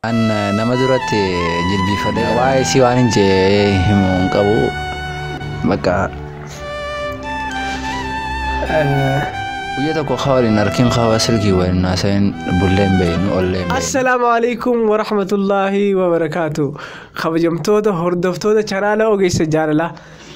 An nama duratti jilbiifadhe waa'ee isii waan hin jee himu hin qabu. Bakka guyya tokko kaa waliin harkin kaa silkii waliin haasa'in bullee hin beeknu ollee hin beeknu. Assalaamu alaikum warahmatullaahi wabarakaatu. Kabajamtoota hordoftoota chanaala Ogeessa Jaalalaa.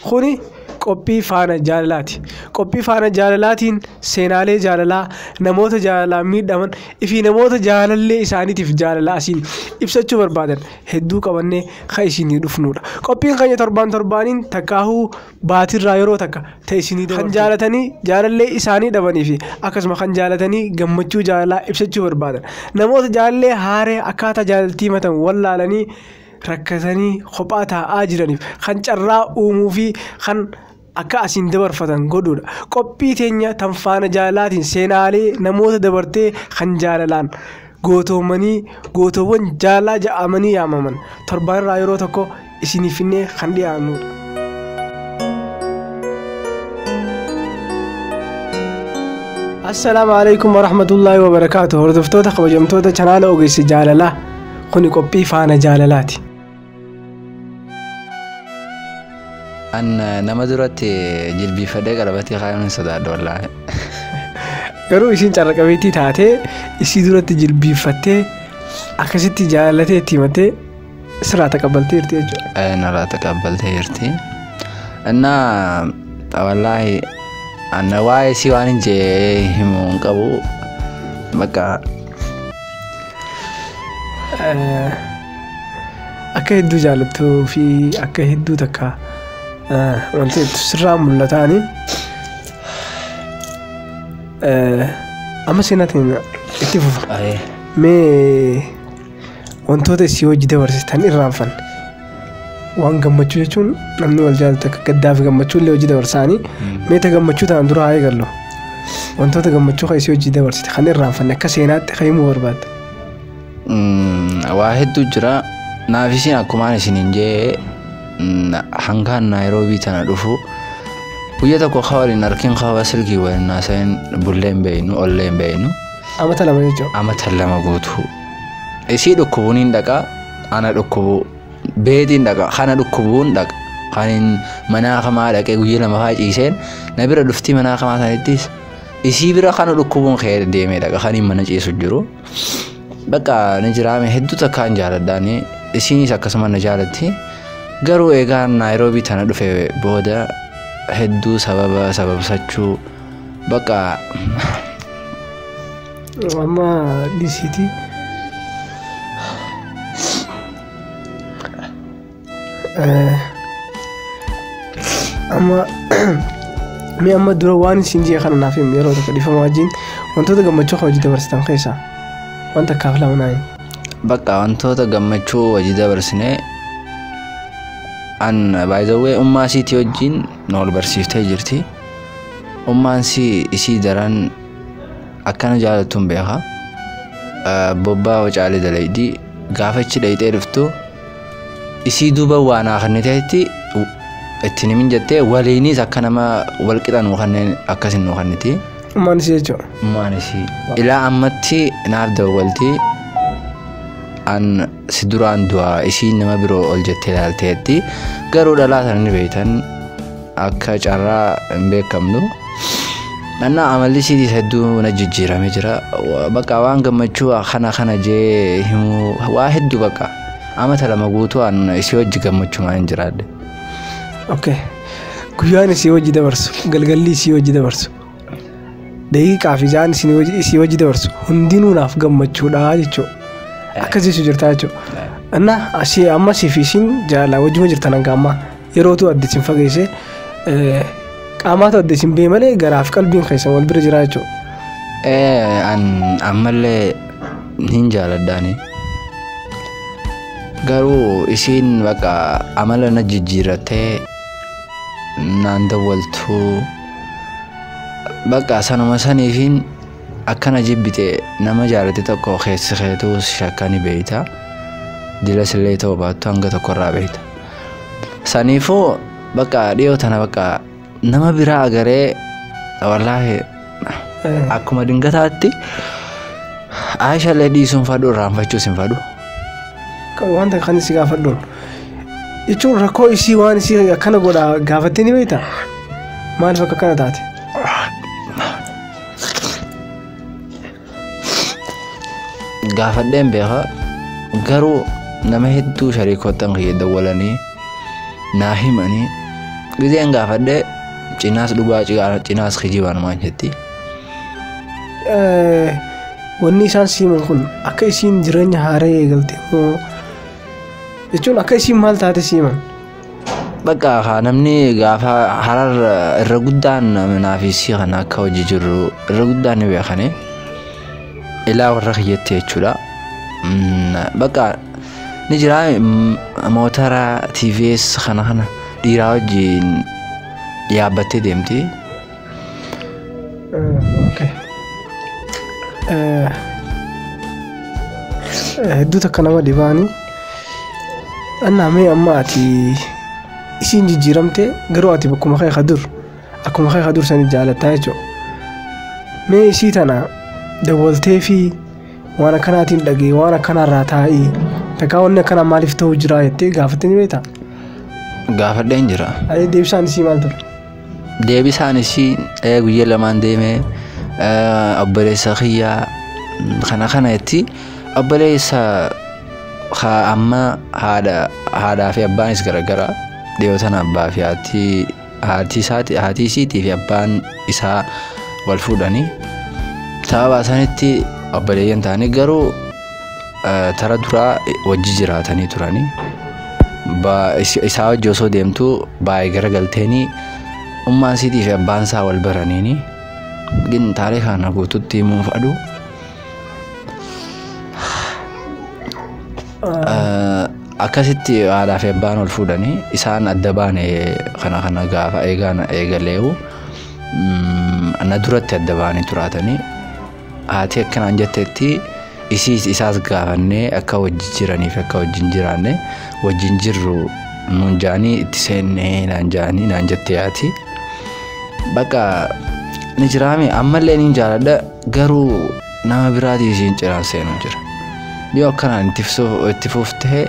Kuni qophii faana jaalalaati. Qophii faana jaalalaatiin seenaalee jaalalaa, namoota jaalalaan miidhaman fi namoota jaalallee isaaniitiif jaalala asiin ibsachuu barbaadan hedduu qabannee kan isinii dhufnudha. Qophiin keenya torbaan torbaaniin takkaahuu baatirraa yeroo takka ta'e isinii dabarsu. Kan jaalatanii jaalallee isaanii dhabanii fi akkasuma kan jaalatanii gammachuu jaalalaa ibsachuu barbaadan. Namoota jaalallee haaree akkaataa jaalaltii himatan wallaalanii rakkatanii kophaa taa'aa jiraniif kan carraa uumuu fi kan akka asiin dabarfatan godhuudha. Qophii teenya tan faana jaalalaatiin seenaalee namoota dabartee kan jaalalaan gootoomanii gootoowwan jaalalaa ja'amanii yaamaman torbaanirraa yeroo tokko isiniif finnee kan dhiyaannudha. Assalaamu alaikum warahmatullaahi wabarakaatu. Hordoftoota kabajamtoota chanaala Ogeessa Jaalalaa. Kuni qophii faana jaalalaati. An nama duratti jilbiifadhee qalabatii kaayuun hin sodaadhu wallaahi. Garuu isiin carra qabeettii taatee isii duratti jilbiiffattee akkasitti jaalatee itti himattee sirraa taqabbaltee jirti jechuudha. Narraa taqabbaltee jirti. Innaa wallaahi an waa'ee isii waan hin jee himu hin qabu. Bakka Akka hedduu jaalattuu fi akka hedduu takka wanti sirraa mul'ataani. Amma seenaatiin itti fufa. Mee wantoota isii hojii dabarsitan irraanfanne waan gammachuu jechuun namni wal jaalatu akka gaddaa fi gammachuu illee hojii dabarsaanii mee ta gammachuu ta'an dura haa eegallu. Wantoota gammachuu kan isii hojii dabarsite kan irraanfanne akka seenaatti kan himuu barbaadde. Waa hedduu jira. Naaf isiin akkumaan isiniin jee hangaan Naayiroobii tana dhufu guyya tokko kaa waliin harkin kaa silkii waliin haasa'in bullee hin beeknu ollee hin beeknu. Amata lama jechuudha. Amata lama guutuu. Isii dhukkubuun hin dhaqa ana dhukkubu beetiin dhaqa kana dhukkubuun dhaqa. Kan manaa kamaa dhaqee guyya lama faa ciiseen na bira dhuftii manaa kamaa sanittis isii bira kana dhukkubuun ka'ee deemee dhaqa kan mana ciisu jiru. Bakka ni jiraame hedduu takkaan jaaladhaani isiinis akkasuma na jaalatti. Garuu eegaan Naayiroobii tana dhufe booda hedduu sababa sababsachuu bakka Amma dhisiiti. Amma mee amma dura waan isin jee kana naaf himi yeroo tokko dhiifama wajjin wantoota gammachuu kan hojii dabarsitan keessaa waan takkaaf lama naa himi. Bakka wantoota gammachuu hojii dabarsine an by the way ummaa isiitii wajjin na wal barsiiftee jirti. Ummaan isii daran akkana jaalattuun beeka. Bobbaa wacaalee dalaydi gaafa achi dhayxee dhuftu isii duuba waa naa kenniteetti ittiin himin jettee waliinis akka nama wal qixa nuu kanneen akkasin nuu kenniti. Ummaan isii jechuudha. Ummaan isii ilaa ammatti naaf dawwalti an si duraan du'a isii nama biroo ol jettee ilaalteetti garuu dhalaa sana ni beektan akka carraa hin beekamnu. Annaa amalli isiitiis hedduu na jijjiiramee jira. Bakka waan gammachuu kana kana jee himuu waa hedduu bakka amata lama guutuu an isii wajji gammachumaan hin jiraadhe. Okay. Guyyaan isii hojii dabarsu, galgalli isii hojii dabarsu, daqiiqaa fi ja'aan isii hojii dabarsu hundinuu naaf gammachuudha jechuudha. Akkas jechuu jirta jechuudha. Innaa asii amma asii fi isiin jaalala wajjuma jirtan hanga ammaa yerootu adda isin fageesse qaamaatu adda isin bee malee garaaf qalbiin keessan wal bira jira jechuudha. An ammallee hin jaaladhaani. Garuu isiin bakka amala na jijjiirrattee naan dawwaltuu bakka sanuma saniifiin akkana jibbite nama jaalate tokko keessi keetuu shakka ni beeyta. Dilas illee ta'uu baattu hanga tokkorraa beeyta. Saniifuu bakka dhiyoo tana bakka nama biraa agaree wallaahi akkuma dingataatti Aisha illee dhiisuun fadhu irraanfachuus hin fadhu. Wanta kan si gaafadhuun jechuun rakkoo isii waan isii akkana godha gaafattee ni beektaa? Maaliif akka akkana taate? Gaafadheen beeka, garuu nama hedduu shariikottan kiyya dawwalanii naa himanii gizeen gaafadhee cinaas dhugaa cinaas kijibaan maan jetti. Wanni isaan si himan kun akka isiin jireenya haaraa eegalte moo jechuun akka isiin maal taate si himan? Bakka haa namni gaafa Harar irra guddaan naaf isii kana akka hojii jirru irra guddaan ni beekani. Ilaa warra kiyyatti jechuudha. Bakka ni jira motora TVS kana kana dhiiraa wajjin yaabbattee deemti. Okay. Hedduu takka nama dhibaanii. Annaa mee amma ati isiin jijjiiramte, garuu ati bakkuma kee dur akkuma kee dur sanii jaalattaa jechuudha. Mee isii tana dawwaltee fi waan akkanaatiin dhagee waan akkanaarraa taa'ii takkaa wanni akkanaa maaliif ta'uu jira jettee gaafattee ni beektaa? Gaafadheen jira. Deebisaan isii maal ture? Deebisaan isii guyyaa lamaan deemee obboleessa kiyyaa kana kana jetti. Obboleessa amma haadhaa fi abbaanis garagara, dhiyoo tana abbaa fi haati isaati haati isiitii fi abbaan isaa wal fuudhanii sababa sanitti obboleeyyan ta'anii, garuu tara duraa wajji jiraatanii turanii. Isaa wajji osoo deemtu baay'ee garagalteenii ummaan isiitii fi abbaan isaa wal baraniini gin taarika kana guututti himuu fadhu. Akkasitti haadhaa fi abbaan wal fuudhanii isaan adda baane kana kana gaafa eegaan eegaleewu na duratti adda baanii turaatanii haati akkanaan jettetti isiis isaas gaafannee akka wajji jiraniif akka wajjin jiraanne wajjin jirru nuun jaanii itti seennee naan jaanii naan jette haati. Bakka ni jiraame ammallee ni jaaladha, garuu nama biraatii isiin cinaan seenuu jira. Yoo akkanaan itti fuftee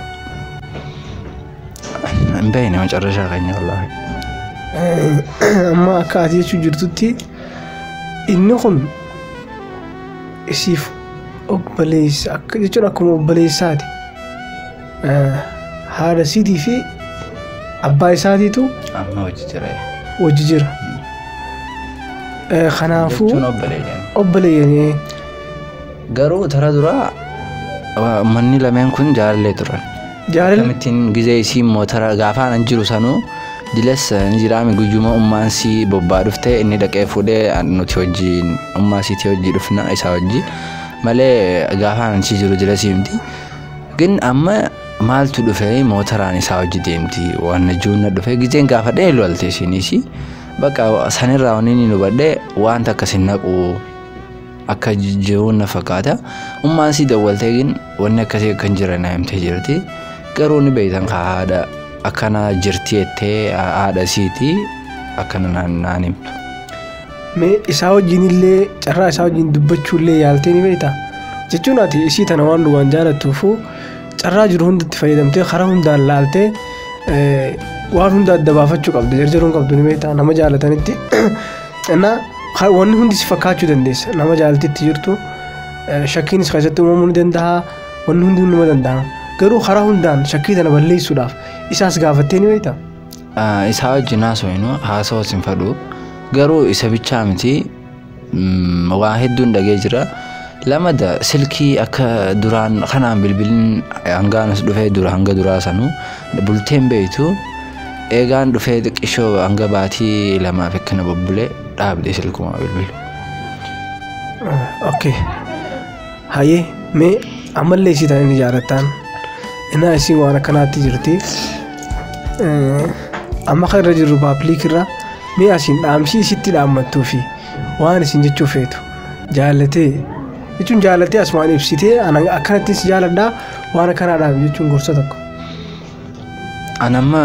hin beekne macarrashaa keenya wallaahi. Amma akka ati jechuu jirtutti inni kun isiif obboleessa akka jechuun akkuma obboleessaati. Haadha isiitii fi abbaa isaatiitu amma hojii jira. Hojii jira. Kanaafuu jechuun obboleeyyan. Obboleeyyanii. Garuu tara duraa manni lameen kun jaalallee turan. Jaalala. Akkamittiin gizee isii motora gaafaan an jiru sanuu diles ni jiraame guyyuma ummaan sii bobbaa dhuftee inni dhaqee fuudhee nuti wajjin ummaa siitii hojii dhufna isaa wajji malee gaafaan an jiru diles himti. Gin amma maaltu dhufee motoraan isaa hojii deemti waan juunna dhufee gizeen gaafadhee lolte isiinis bakka sanirraa wanni inni hubadhee wanta akkas hin naqu akka jiruun na fakkaata. Ummaan sii dawwaltee gin wanni akkasii akkan jira na himtee jirti. Garuu ni beektan ka haadha akkana jirti jettee haadha isiitii akkana naan himtu. Mee isaa wajjin illee carraa isaa wajjin dubbachuu illee yaaltee ni beektaa? Jechuun ati isii tana waan dhugaan jaalattuufu carraa jiru hundatti fayyadamtee karaa hundaan laaltee waan hunda adda baafachuu qabda, jarjaruun qabdu ni beektaa nama jaalatanitti. Innaa wanni hundi si fakkaachuu dandeessa, nama jaalatitti jirtu shakkiinis keessatti uumamuu ni danda'a, wanni hundi numa danda'a. Garuu karaa hundaan shakkii tana balleessuudhaaf isaas gaafattee ni beektaa? Isaa wajjin haasofnu haasawas hin fedhu, garuu isa bichaa miti, waa hedduun dhagee jira. Lamada silkii akka duraan kanaan bilbilin hangaan as dhufee dura hanga duraa sanuu bulteen beektu eegaan dhufee xiqqishoo hanga baatii lamaaf akkana bubbulee dhaabde silkuma bilbilu. Okay. Hayyee, mee ammallee isii tana ni jaalattaan. Innaa isiin waan akkanaatti jirti. Amma kan irra jirru public irra mee asiin dhaamsii isitti dhaammattuu fi waan isin jechuu feetu jaallatee jechuun jaallatee asumaan ibsitee akkanatti si jaaladhaa waan akkanaadhaaf jechuun gorsa tokko. An amma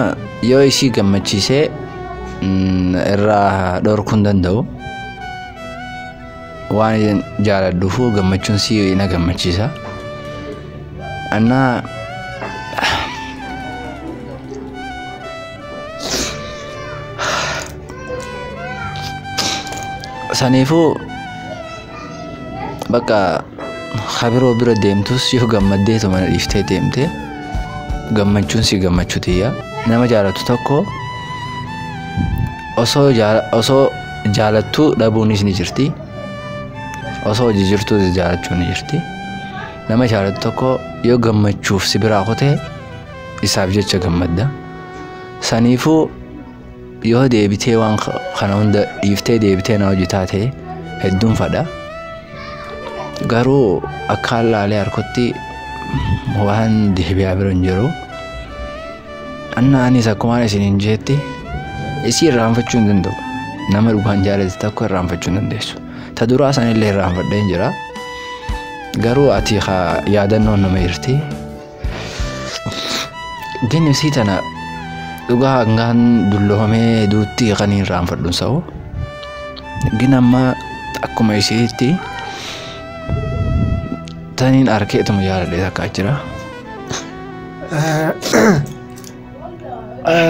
yoo isii gammachiisee irraa dhorkuu hin danda'u. Waan jaaladhuufu gammachuun si na gammachiisa. Annaa Saniifuu bakka habiroo bira deemtus yoo gammaddeetu mana dhiiftee deemte gammachuun si gammachuu tiyya. Nama jaalatu tokko osoo jaalattuu dhabuunis ni jirti. Osoo hojii jirtuu jaalachuun ni jirti. Nama jaalatu tokko yoo gammachuuf si biraa kutee isaaf jecha gammadda. Saniifuu yoo deebitee waan kana hunda dhiiftee deebitee na hojii taate hedduun fadha. Garuu akka laalee harkutti waan deebi'aa bira hin jiru. Anis akkumaan isiniin jeetti isii irraanfachuu hin danda'u. Nama dhugaan jaalate tokko irraanfachuu hin dandeessu. Ta duraa sanillee irraanfadhee hin jira. Garuu ati yaadannoon nama jirti. Gini isii tana dhugaa hangaan dulloomee duutti kan hin irraanfadhu sa'u. Gin amma akkuma isiitti taniin arkeetuma jaaladhee takkaa jira.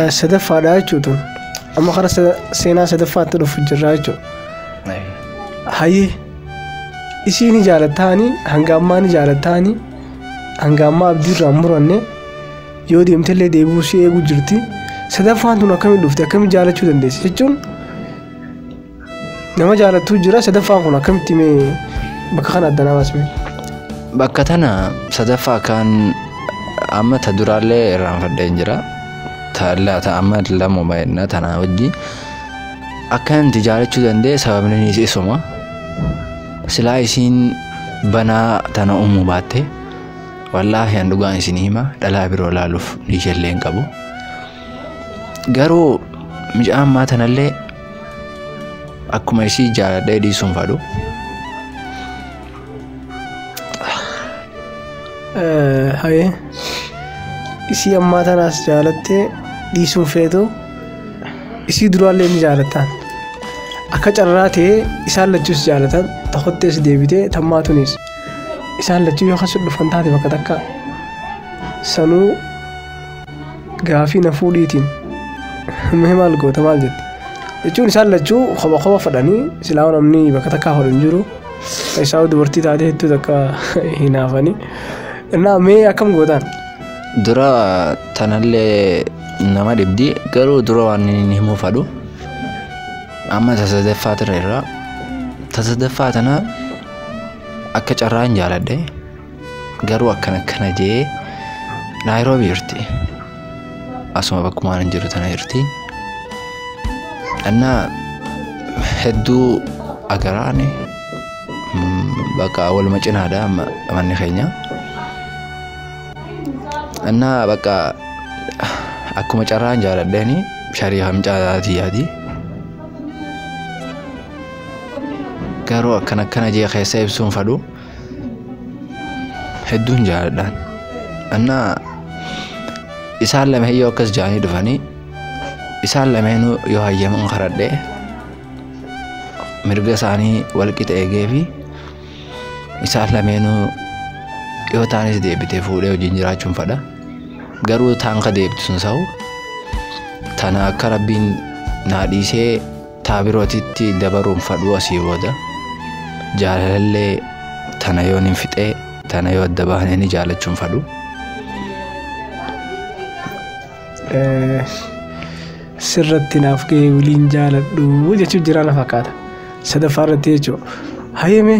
Sadaffaadha jechuudha. Amma karaa seenaa sadaffaatti dhufu jirra jechuudha. Hayyee isii ni jaalattaani hanga ammaa ni jaalattaani hanga ammaa abdii irraa muranne yoo deemtellee deebi'uu si eeguu jirti. Sadaffaan tun akkamiin dhufte akkamiin jaalachuu dandeessi jechuun nama jaalattuu jira sadaffaan kun akkamitti mee bakka kana adda naa baasme. Bakka tana sadaffaa kan amma ta duraallee irraanfadhee hin jira. Ta amma lamuma jenna tana wajji akka inni jaalachuu danda'e sababni inni isuma. Silaa isiin banaa tana uumuu baatte wallaahi an dhugaan isin hima dhalaa biroo laaluuf ni isheellee hin qabu. Garuu mucaa ammaa tanallee akkuma isii jaaladhee dhiisuun fadhu. Hayyee isii ammaa tanaas jaalattee dhiisuun feetu isii duraallee ni jaalattaan. Akka carraa ta'ee isaan lachuus jaalatan tokkottees deebitee tammaatunis isaan lachuu yoo kasu dhufan taate bakka takka sanuu gaafii na fuudhiitiin mee maal goota maal jette jechuun isaan lachuu kopha kopha fadhanii silaa namni bakka takkaa fadhu hin jiru isaa dubartii taatee hedduu takka hinaafanii innaa mee akkam gootaan. Dura tanallee nama dhibdi garuu dura waan inni himuu fadhu amma ta sadaffaa tana irraa ta sadaffaa tana akka carraa hin jaaladhe garuu akkana akkana jee Naayiroobii jirti. Asuma bakkumaan hin jiru tana jirti. Innaa hedduu agaraani bakka waluma cinaadha manni keenya. Innaa bakka akkuma carraa hin jaaladheeni shariifa mucaa tiyyaati. Garuu akkana akkana jee keessa ibsuun fadhu hedduun jaaladhaan. Innaa isaan lameen yoo akkas jaanii dhufanii isaan lameenuu yoo hayyaman karadhee mirga isaanii walqixa eegee fi isaan lameenuu yoo taanis deebitee fuudhee wajjin jiraachuun fadha. Garuu taan ka deebitu sun sa'u tana akka rabbiin naa dhiisee taa birootitti dabaruun fadhu asii booda jaalalallee tana yoon hin fixee tana yoo adda baanee ni jaalachuun fadhu. Sirratti naaf gahee waliin jaaladhu jechuun jira na fakkaata. Sadaffaa irratti jechuudha. Hayyame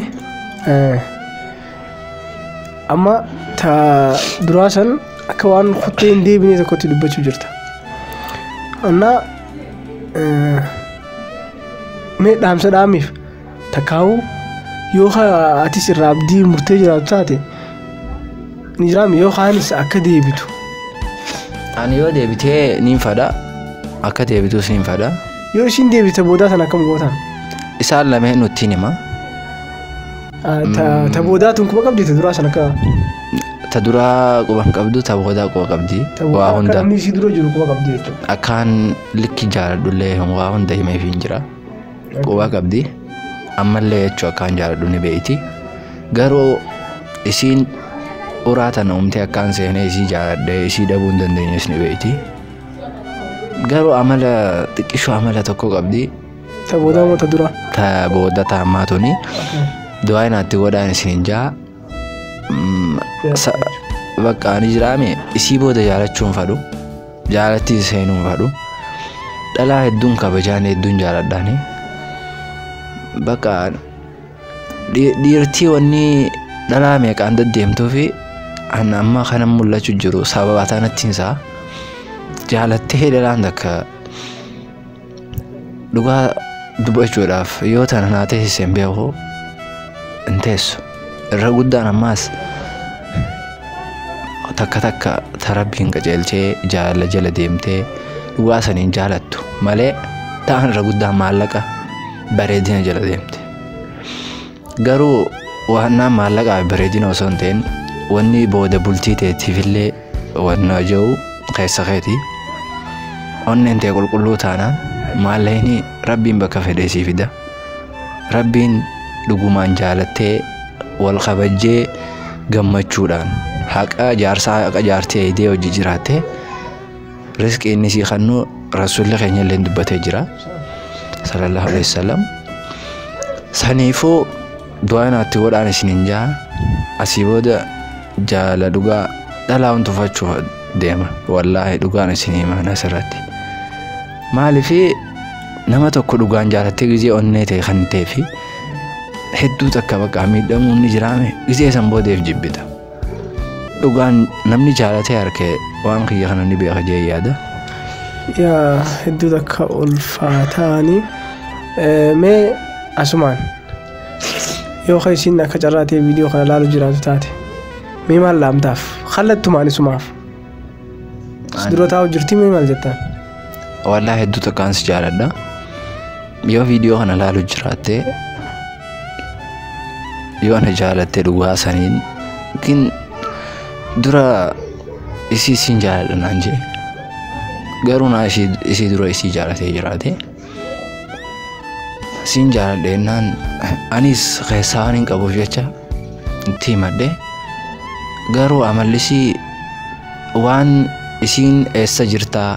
amma ta duraa san akka waan kuttee hin deebine tokkotti dubbachuu jirta. Annaa mee dhaamsa dhaamiif takkaa'u yoo atis irraa abdii murtee jiraatu taate ni jiraami yoo kaanis akka deebitu. Ani yoo deebitee niin fadha akka deebitus niin fadha. Yoo ishiin deebite boodaa sana akkam gootan? Isaan lameen nutti hima. Ta boodaa tun quba qabdi ta duraa sana akka. Ta duraa quba hin qabdu ta boodaa quba qabdi. Waa hunda. Akka namni isii dura jiru quba qabdi jechuudha. Akkaan likki jaaladhullee waa hunda himeef hin jira. Quba qabdi. Ammallee jechuu akkaan jaaladhu ni beeyti. Garuu isiin uraa tana uumtee akkaan seenee isii jaaladhee isii dhabuu hin dandeenyes ni beeyti. Garuu amala xiqqishoo amala tokko qabdi. Ta booda moo ta dura? Ta booda ta ammaa tuni du'aa naatti godhaan isin jaa. Bakka ani jiraame isii booda jaalachuun fadhu, jaalatti seenuun fadhu, dhalaa hedduun kabajaan hedduun jaaladhaani. Bakka dhiirtii wanni dhalaa meeqaan deddeemtuu fi an amma kana mul'achuu jiru sababa tanattiin isaa jaalattee dhalaan takka dhugaa dubbachuudhaaf yoo tana naa teessise hin beeku hin teessu. Irra guddaan ammaas takka takka tarabbiin qajeelchee jaalala jala deemtee dhugaa saniin jaalattu malee ta'an irra guddaan maallaqa bareedina jala deemte. Garuu waannaan maallaqaa fi bareedina osoo hin ta'in wanni booda bultii teetiifillee wanna jiru keessa keeti. Onneen ta'e qulqulluu taanaan maallaqni rabbiin bakka fedhee sii fida. Rabbiin dhugumaan jaalattee wal kabajjee gammachuudhaan haqa jaarsaa haqa jaartii eegdee hojii jiraattee riskii inni sii kennu rasuulli keenya illee dubbatee jira. Sallallahu alaihi wasallam. Saniifuu du'aa naatti godhaan isiniin jaa asii booda jaala dhugaa dhalaa huntufachuuf deema. Wallaahi dhugaan isin himaan asirratti. Maaliif nama tokko dhugaan jaalattee gizee onnee ta'e kan ta'ee fi hedduu takka bakka miidhamuun ni jiraame gizee san boodeef jibbita. Dhugaan namni jaalatee harkee waan kiyya kana ni beeka jee yaada. Yaa hedduu takka ulfaataani mee asumaan yoo isin akka carraa ta'e viidiyoo kana ilaalu jiraatu taate mee maal laamtaaf kallattumaan isumaaf si dura taa'u jirti mee maal jettaan? Wallaahi hedduu takkaan si jaaladha. Yoo viidiyoo kana ilaalu jiraatte yoo ana jaalatte dhugaa saniin yookiin dura isii siin jaaladha naan jee garuu naa isii dura isii jaalatee jiraate siin jaaladha jennaan anis keessaa waan hin qabuuf jecha itti himadhe garuu amallisii waan isiin eessa jirtaa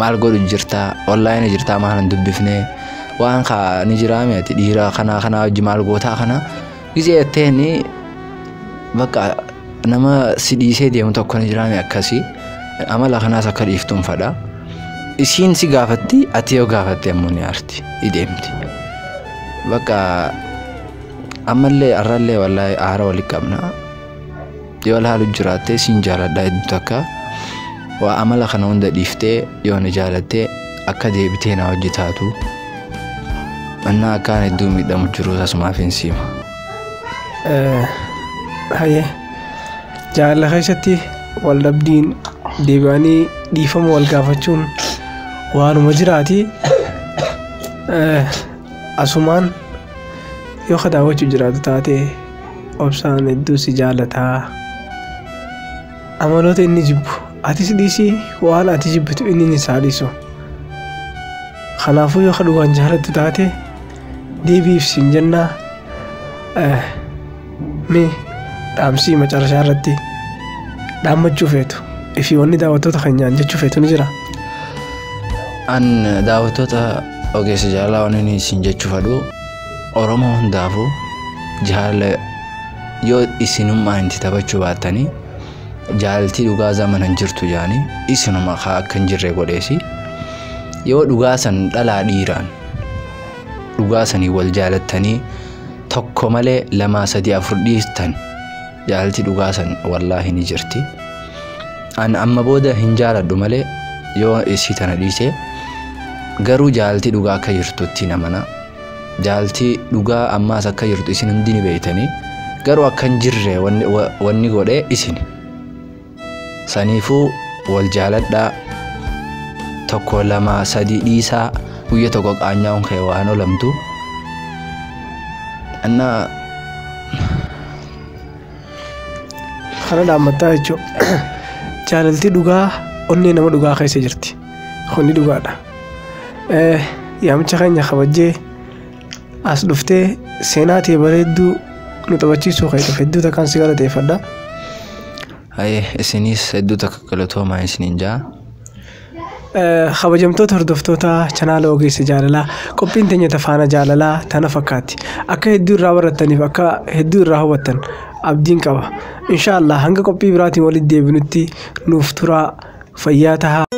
maal godhu jirtaa onlaayinii jirtaa maal hin dubbifne waan kaa ni jiraame ati dhiira kanaa kanaa wajji maal gootaa kana gizee jetteen bakka nama si dhiisee deemu tokko ni jiraame akkasii amala kanaas akka dhiiftuun fadha. Isiin si gaafatti ati yoo gaafatte ammoo ni aarti ideemti. Bakka ammallee arrallee wallaahi aara walitti qabna. Yoo laalu jiraatte siin jaaladha hedduu takka waa amala kana hunda dhiiftee yoo ni jaalattee akka deebitee na wajji taatu mannaa akkaan hedduu miidhamu jiru asumaaf hin siima. Hayyee jaalala keessatti wal dhabdiin deebi'anii dhiifama wal gaafachuun waanuma jiraati. Asumaan yoo ka daawwachuu jiraatu taate obsaan hedduu si jaalataa amaloota inni jibbu atis dhiisii waan ati jibbitu inni isaa dhiisu. Kanaafuu yoo ka dhugaan jaalattu taate deebiif siin jennaa mee dhaamsii macarashaa irratti dhaammachuu feetu ifi wanni daawwattoota keenyaan jechuu feetu ni jira. An daawwattoota ogeessa jaalalaa waan inni isin jechuu fedhu Oromoo hundaafuu jaalala yoo isinummaan itti taphachuu baattanii jaalaltii dhugaa zamana hin jirtu jaanii isinuma haa akka hin jirre godheesi yoo dhugaa san dhalaa dhiiraan dhugaa sanii wal jaalattanii tokko malee 2 3 4 dhiistan jaalaltii dhugaa san wallaahi ni jirti. An amma booda hin jaaladhu malee yoo isii tana dhiise garuu jaalaltii dhugaa akka jirtutti namana. Jaalaltii dhugaa ammaas akka jirtu isin hundi ni beektanii garuu akka hin jirre wanni godhe isin. Saniifuu wal jaaladhaa 1 2 3 dhiisaa guyya tokko qaanyaa'uun kee waan olamtu. Annaa kana dhaammattaa jechuudha. Jaalaltii dhugaa onnee nama dhugaa keessa jirti. Kuni dhugaadha. Yaamicha keenya kabajjee as dhuftee seenaa ta'e bareedduu nu taphachiisuu keetuuf hedduu takkaan si galateeffadha. Haye isinis hedduu takka galatoomaa isiniin jaa. Kabajamtoota hordoftoota chanaala Ogeessa Jaalalaa, qophiin teenya faana jaalalaa tana fakkaatti. Akka hedduu irraa barattaniif akka hedduu irraa hubattan abdiin qaba. Inshaallah hanga qophii biraatiin walitti deebinutti nuuf turaa, fayyaa tahaa.